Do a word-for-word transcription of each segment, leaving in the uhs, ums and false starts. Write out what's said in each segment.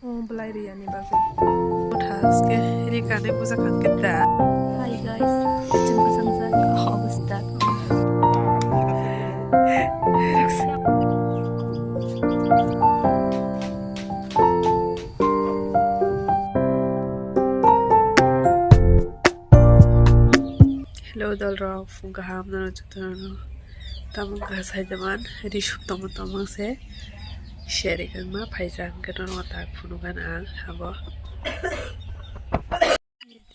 Oh, belai riyani bagwi. Thaske ri kane puja khan khe da. Hi guys, chwng bwsajak obostha. Hello, dolrok, phung kaham, norok jotono tamo wngkha saijaman, ri suk tongma tongma se, seri khe wngma phaijak, hwnkhe norok tak phunukgana ang abo.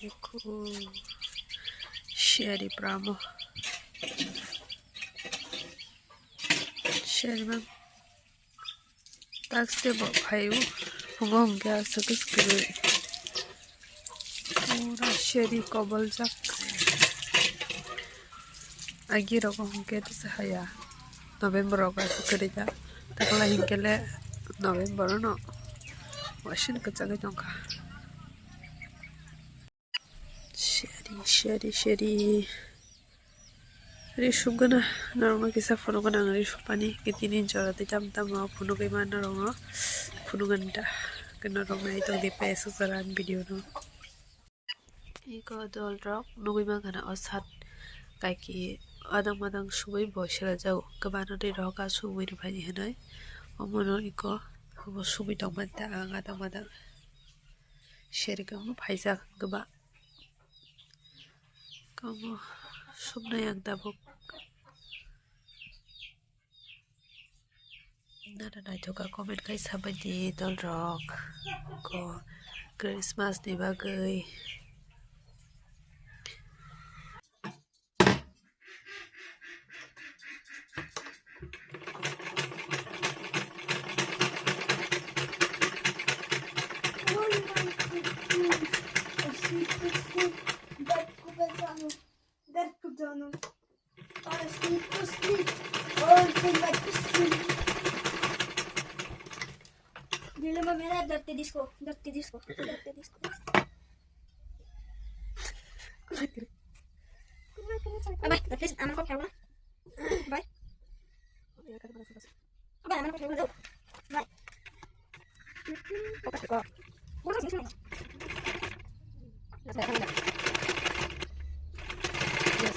Dekho, seri pura mo. Seri man. Taste bo phaio, phungo hwnkhe aswk swkwi. Pura seri koboljak. Agi rogo hwnkhe tisa haya. November rogo aswk kwrwi jak. Taklai hwnkhe le November no wasin kwchagwi tongkha. Seri, seri, seri. Ri sukgana, norokno kisa phunukgana ang ri sukmani, tini jora tei tamo tamo phunugwi ma norokno phunukgani ta. Norok nai tongdi paiso jora ani video no. Iko dolrok nugwi mankha na o sat kaiki adang madang sugwi bo selajago. Kwbangno ri rohorkha sugwi rwphani hinwi. Omono iko obo sugwi tongmani ta ang adang madang. Serikhe omo phaijak kwbang. Omo suknai ang tabuk. Nana naithok kha comment khai sabaidi dolrok ko Christmas ni bagwi. Dilema merah, darte disco, darte disco, darte disco. Bye, bye, please, I'm not gonna. Bye. Bye, I'm not gonna. Bye. Focus ko. Yes.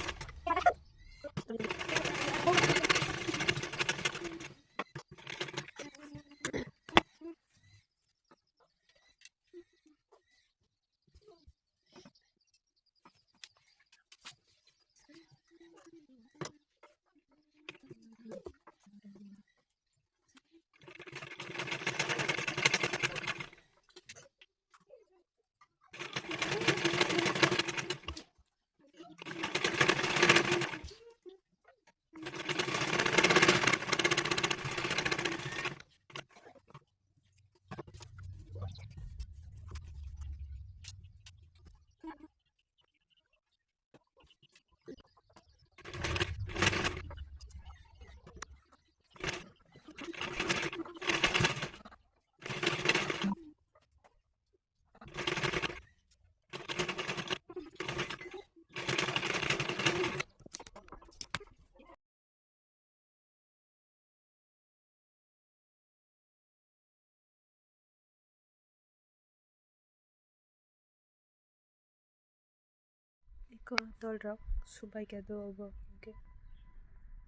Iko tolrok subai khe do obo hwnkhe.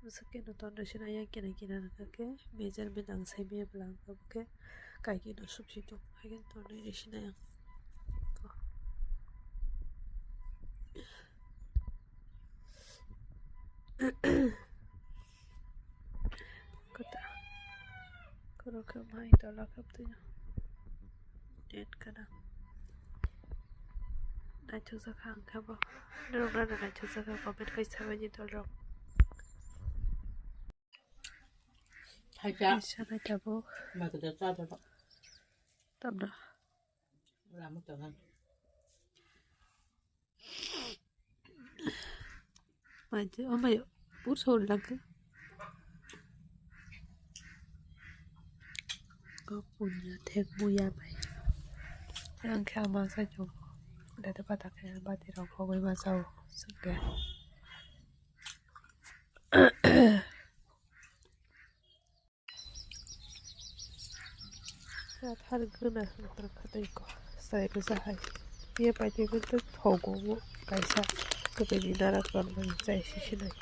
Bwswk khe no tonrw sina yang kina kina nangkha khe measurement ang sai maya bwla ang tabuk khe kaiki no subsi tong hai khe tonrwi rw sina yang. Kota. Korok khe mai tola khe bwtwi no. Net kana. Naithok jakha ang khe bo. Norok nana naithok jakha comment khai sabaini dolrok. Hai ta. Sanai tabuk. Mai kota cha ta. Tamna. Lama ta. Maje, o maje, pur sor lage. O punya thek muya bai. Ang khe ama sa jo. Dede pata khe bati rok hogoi ma sao. Sokde. Thar gana hwnkhe tei ko sai rwja hai. Ye paitwi hwnkhe thogo bo kaisa kwbwini nara tonmani chai sisinai.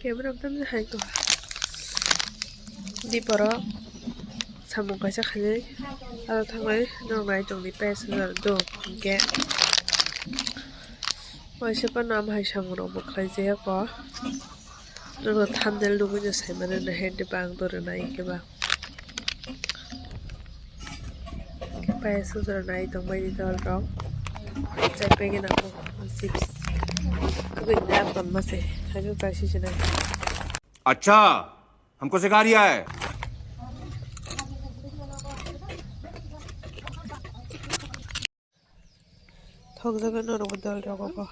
Camera tam hai ko. Di poro samung kaisa khainai. Aro thanglai nang nai tongdi pes do hwnkhe. Waisa phano am hai samung rok bo khlai jaya ko. Nono thumbnail nugwi no sai mano na hwnkhe ba ang doro nai khe ba. Payas o jora nai tongbai di dol rok. Chai pegena bo chips. Tugui da ton mase. Hajok chai si sinai. अच्छा, हमको सिखा रिया है। Thok jaga norok dol rok bo.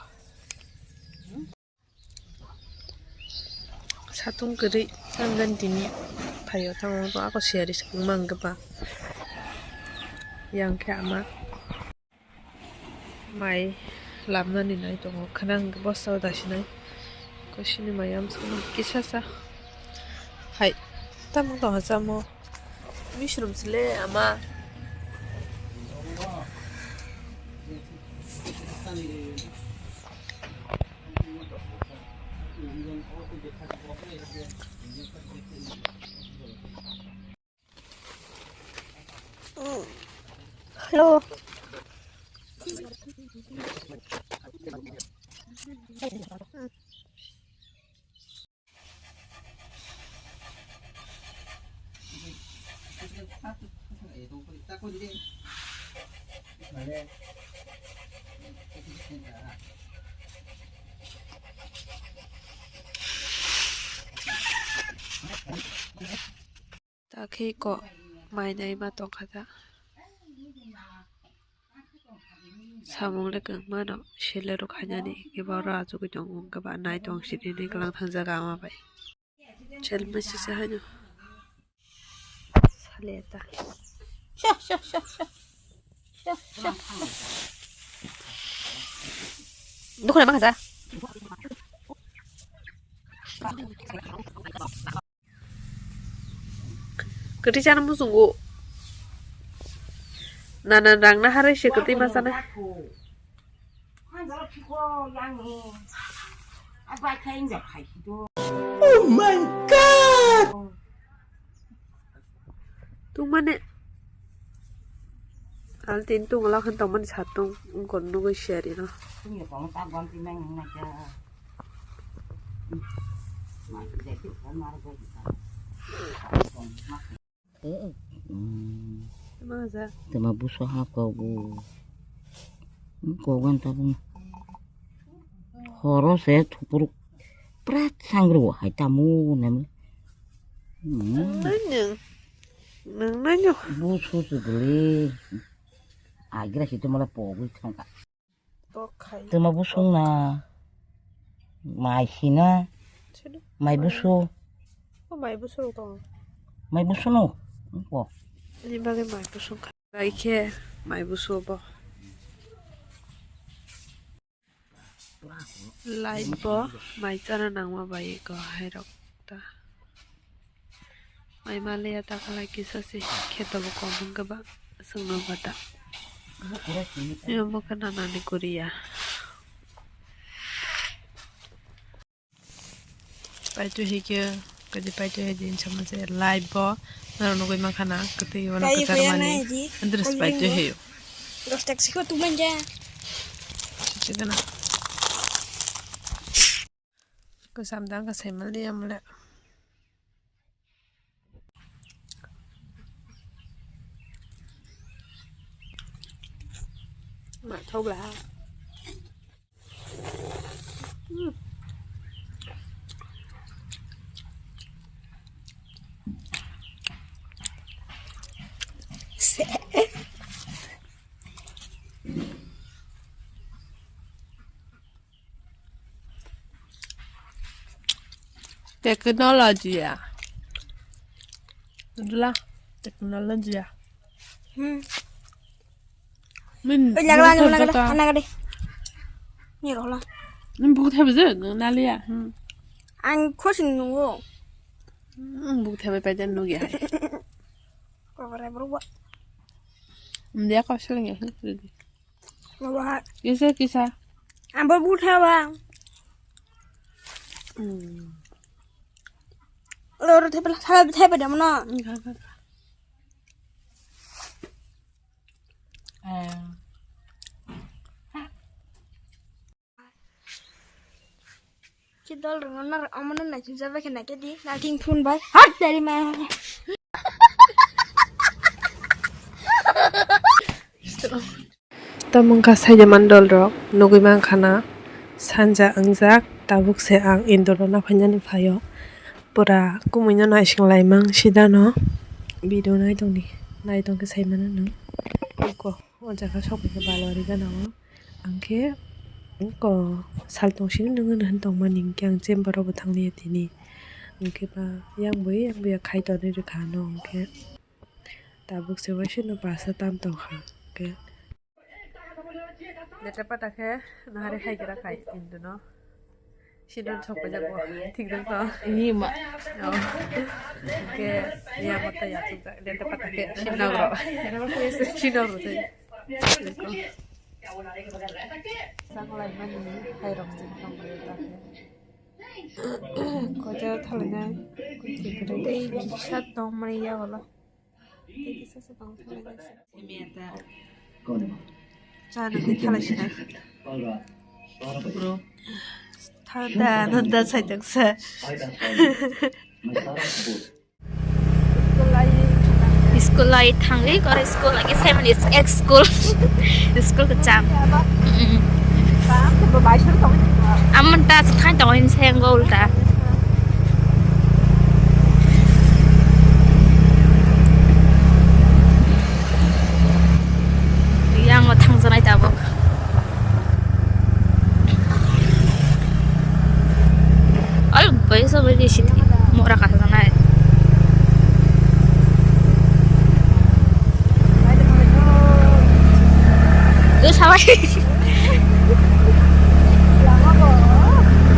Satung kwrwi ang gani tini phaio, tamo bo ako siyari se wngma hwnkhe ba yang khe ama mai labnani nai tongo, khwnang hwnkhe bwsao dasinai. Kosini mai amsukno kisa sa hai tamo tongha chamo. Mishrum sile ama. Hello. Ta khe ko mai nai ma tong kha ta. Samung le kwbangma no sele rw khainani, eba oro achugwi tongo, hwnkhe ba nai tong sini hinwi kwlang thangjak ama bai. Sel message haino. Sale ta. Sha, sha, sha, sha. Sha, sha, sha. Dukhu na ma kha sa? Kwtwi chana muchungo. Nana rang na harai se kwtwi ma chana. Oh my God! Tungmane. Altin tung ala khan tongmani satung ungkon nugui siyari no. Maza. Tema buso ha kogu. Kogan tabung. Horo se thupuruk prat sangru hai tamu nem. Nang nang. Nang nang. Buso se beli. Agra situ mala pogui thangka. Tok khai. Tuma busung na. Mai sina. Sino. Mai busu. O mai busu rok tong. Mai busu no. Ko. Ni bagi mai busu khai. Bai khe mai busu bo. Light bo mai chana nangma bai ko hai rok ta. Mai maliya ta khalai kisa se kheto bo kom hwnkhe ba chwngno bata. Yo bo khe nanani kuriya. Paitu hikhe kadi paitu hai din sama se live bo norok nugui mankha na kwtwi wano kwchar mani andres paitu hai. Dos tak siko tu manja. Chigana. Kwcham dang khe saimanliya mole. Ma thok la. Technology ya. Itulah teknologi ya. Hmm. Min. Eh, laga, laga, laga, laga, laga deh. Ni roh lah. Min buku thabi je, nang nali ya. Hmm. Ang khosin nunggu. Hmm, buk thebai pai den nugi hai. Kobore bro ba. Dia kau seleng ya. Baba hai. Kisa kisa. Ambo buk theba. Hmm. Loro thebai thebai dam no. Ki dol rwngno nar omono naisingsa bai khe naikhe di, naithing phun bai. Hat teri ma. Tamo wngkha saida mandol rok, nugwi mankha na sanja wngjak, tabuk se ang indoor o naphainani phaio. Pura kumui no naising laimang sida no video naitong di, naitong khe saimano nwng. Eko o jaga sokphaikha balwari gana o. Ang khe eko saltong sini nungwi nahwn tongmani, hwnkhe ang chamber o bo thangliya tini. Hwnkhe ba yang bui yang buya khai tonwi rwkha ano, hwnkhe tabuk se waisa no pasta tam tongkha, hwnkhe. Leta pata khe nahari haigra khai hindu no. Sino sokphaijak bo. Thik dong to? Ni ma. Oh. Hwnkhe ya mata ya chukjak. Leta pata khe sino ro. Sino ro tei. Saklai mani hai rok chwng tong bai ta khe. Kotor thalai nai. Tei kisa tong mani ya wala. Tei kisa sa tong thalai nai. Cha nang thalai sinai. Bro. Thanda nanda sai tong sa. School lai thangwi kore school lagi seven years ex school. School kwcham. Mm. Amon ta thang tong in seng go ulta. Yang thang janai tabuk. Al bai so bai di siti mora ka sa nai. Go sabai.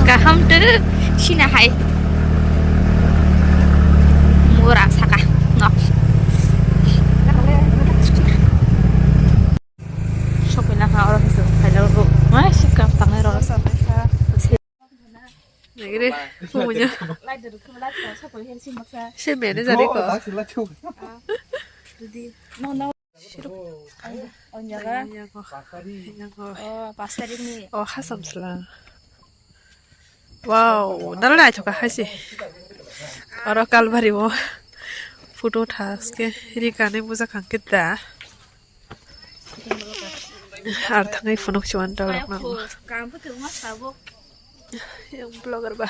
Kaham tu sina hai. Mora saka no. Shopping na kha oro khe chwng khailai rw. Mai si kap tangnai rw. Nagre, pumunya. Se mene jari ko. Nyago. Nyago. Oh, pas tarik ni. Oh, hasam sla. Wow, dal naithoka haise. Oro kalbari o photo thaske ri kane buja khangke da. Ar thangai phunuk chuan dal rok nang. Yang vlogger ba.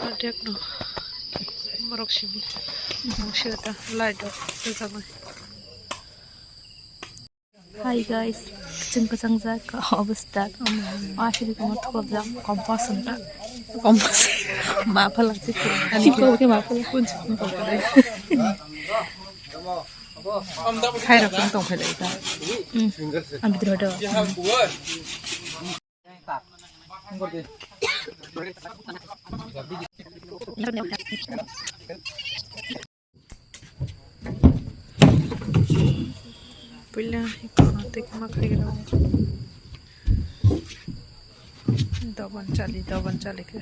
Adek no. Morok simi. Mungsi ta light rok tujaknai. Hi guys, chwng kwchang jak obostha. Asiri komo thokjak kompas wngkha. Kompas. Ma phalak chikon. Ani ko ke ma phalak kun chikon ko. Khairok tong khailai ta. Hmm. Ang bidro do. Puila iko tei ma khairok. Doban chali, doban chali khe.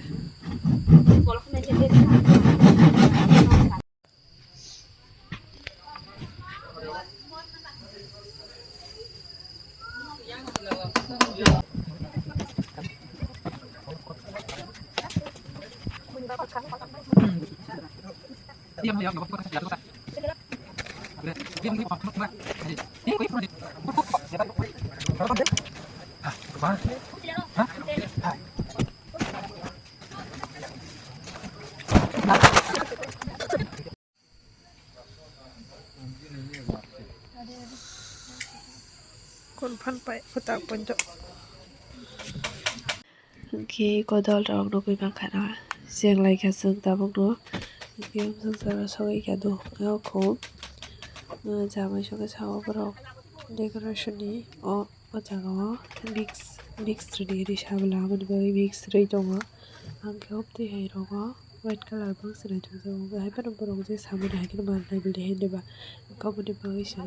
Kon phan pai khuta ponjo. Hwnkhe kodol rok nugwi mankha na, cheng lai kha chwng tabuk no. Hwnkhe bwswk jora sogwi kha do, o kho. Jamai songwi sao borok decoration ni o, o jaga o mix, mix rwdi risa bwla aboni bagwi mix rwi tongo. Ang khe o twi hai rogo white colour bo swrai tongjak, hai phano borok je samani hai kheno manlai bwlai hai hinwi ba, aboni bagwi se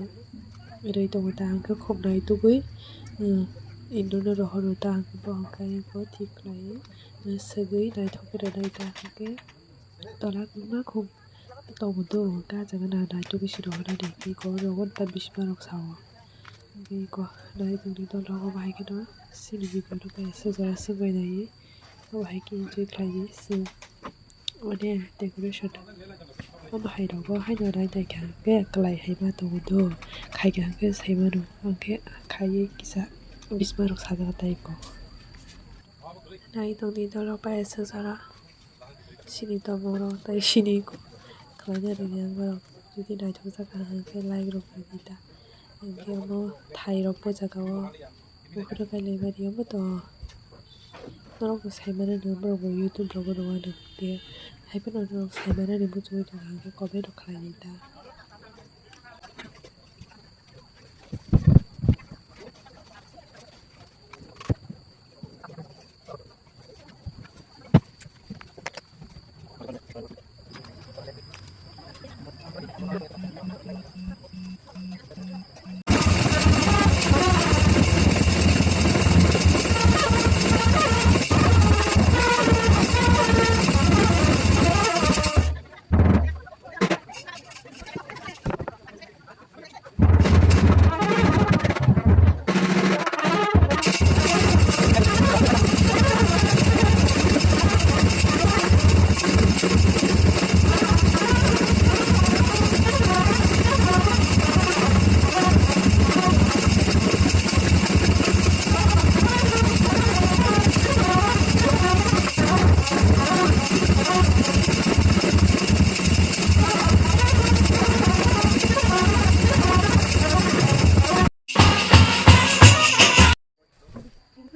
rwi tongo ta. Ang khe khum naitugwi indu no rohoro ta, ang khe bo hwnkhe ayang khe thik khlaiwi swgwi naithok khe rwnai ta, hwnkhe tola kwbangma khum. Tongo do, hwnkhe ah jaga na naitugwi se rohornani, tei eko rogo ta bisma rok sao. Tei eko naitugwi dol rogo bahai kheno sini biphang rok bai aswk jora swk bai naiwi, obo hai khe enjoy khlaiwi se ode decoration. Obo hai rogo haino rai nai kha hwnkhe kwlai hai ma tongo do, khai kha hwnkhe sai mano, hwnkhe khaiwi kisa bisma rok sajak tei eko. Naitugwi dol rok bai aswk jora. Sini tongmung rok tei sini khlaina rwya borok jodi naithok jak kha hwnkhe like rok rwdi ta. Hwnkhe omo thai rok bo jaga o buphuru kailaimani omo tongo. Norok bo sai mano borok bo YouTube rogo nukha hwnkhe, hai phano norok sai mano muchungwi tongkha hwnkhe comment rok khlai di ta.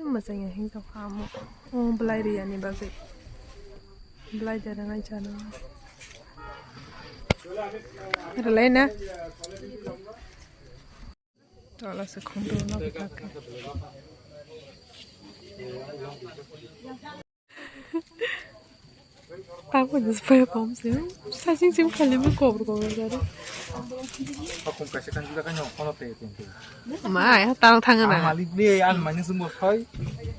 Mwchangya himtokha omo. O bwlai riyani bagwi. Bwlai da rwnai chana. Rwlai na. Tola se khondor no bwkha khe. Tabuk ni spai kom se. Sasing sim khali mo kobor kobor jare. Pakum kaisa kan juda kan kono te te. Ma ya tang thang na. Malik be an mani sumbo thai.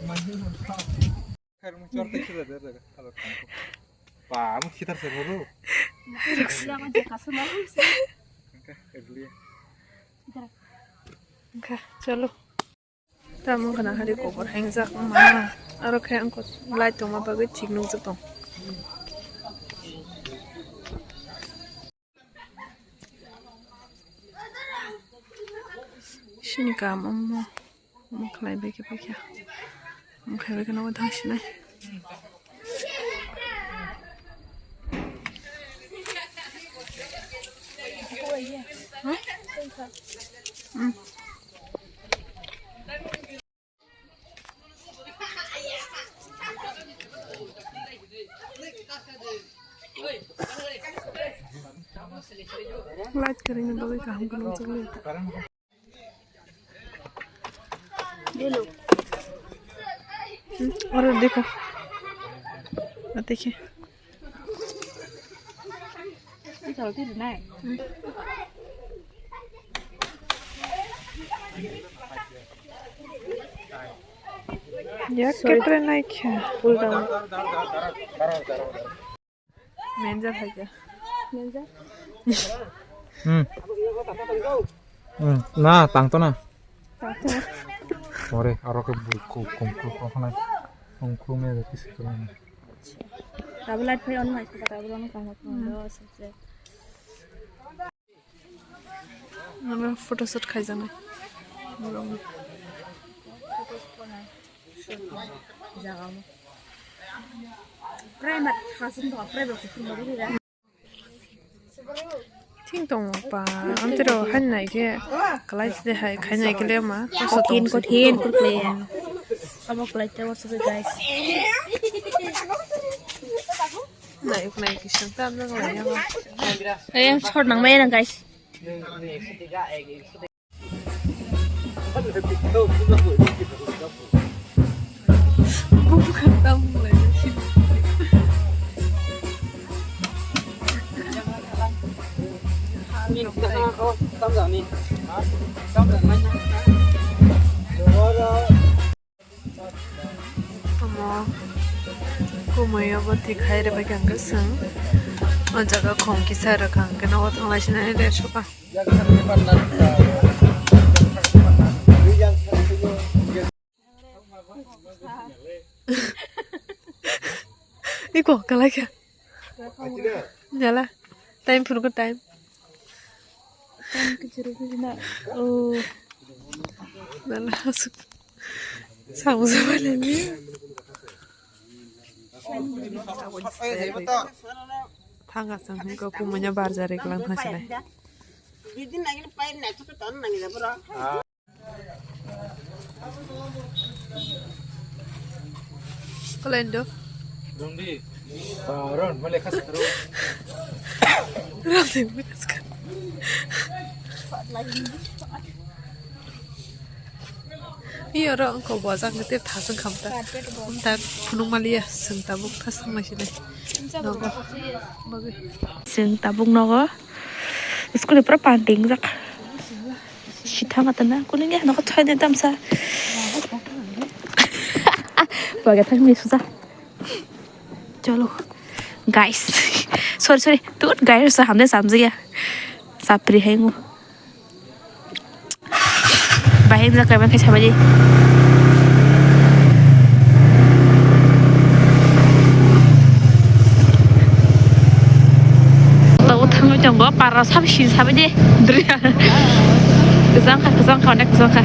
Mani sumbo thai. Khair mo chor te sura de de. Ba mo khitar se ro. Kha chalo. Tamo khna hari kobor hengjak ma. Aro khe ang light tongma bagwi thik nukjak tong. Sini kam omo. Omo khlai bai khe paikha. Omo khai bai kheno thang sinai. Hmm? Hmm. Light kwrwini bagwi kaham khe nukjakliya ta. Hmm, oro dekho. Aro dekhe. Ya, sorry. Kepre naikha. Pull down. Manager hai khe. Manager? Hmm. Hmm. Na, tang to na. Tang to na. Ore, aro khe bu-, ku-, kum-, ku-, ku-, khanai. Kum-, ku me de kisi kru na. Tablet phai on mai kha, tablet on kha, kha, kha, kha. Aro photoshoot khaijaknai. Borokni. Jaga mo. Prai ma thasin to, prai ba kuchung ma diri ra. Thing tongo pa, amtwiro hainai khe, kalai de hai, khainai khe le ma, koso kothin, tongsi. Kothin, kurkle. Abo kalai te, what's up, guys? Nai, nai, kisam ta, nang lai ya ma. Eh, short nang mai nang, guys. Omo kumui obo thik hai rwbaikha hwnkhe chwng o jaga khong kisa rwkha hwnkhe nogo thanglaisinai lesoka. Iko kalai kha. Jala. Time phuru ko time. Time kichuru ko na. Oh. Jala asuk. Sabu sabu lagi. Thanga sang ko kumanya barjar iklang thang sini. Kalendo. Rundi. Ah, Ron, male khas ro. Rundi, male khas. Iyo ro, angko bojak ngetir thasung khamta. Umta phunuk maliya, sung tabuk thasung maisinai. Nogo. Bagwi. Sung tabuk nogo. School pura panting jak. Sitha mata na, kuning ya, nokot chai de tamsa. Baga thang ni suja. Chalo. Guys. Sorry, sorry. Tut guys, sa hamne samjaya. Sapri hai ngo. Bahai jak kai ba khai sabaji. Tabo thangwi tongo, para sab sin sabaji. Dria. Kwchang kha, kwchang kha, onek kwchang kha.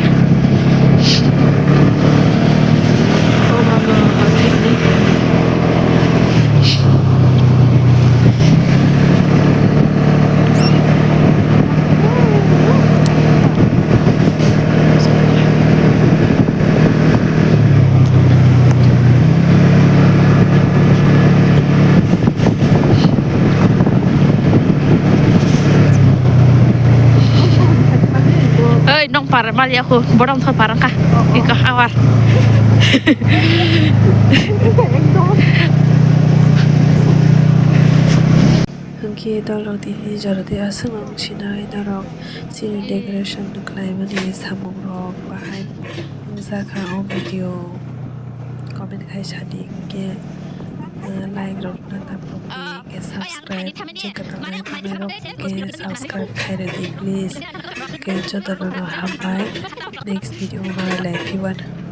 Oi, nong para mali aku, bodong thor para ka. Ika awar. Hwnkhe dolrok tini jorodi aswk sinai norok chini decoration khlaimani samungrok bahai wngjakha o video comment khai sadi hwnkhe, eh, like rok na tamo hwnkhe subscribe je kwtal nai thangnai rok hwnkhe subscribe khai rwdi please. Hwnkhe jotono no hambai, next video o nailai phi mano.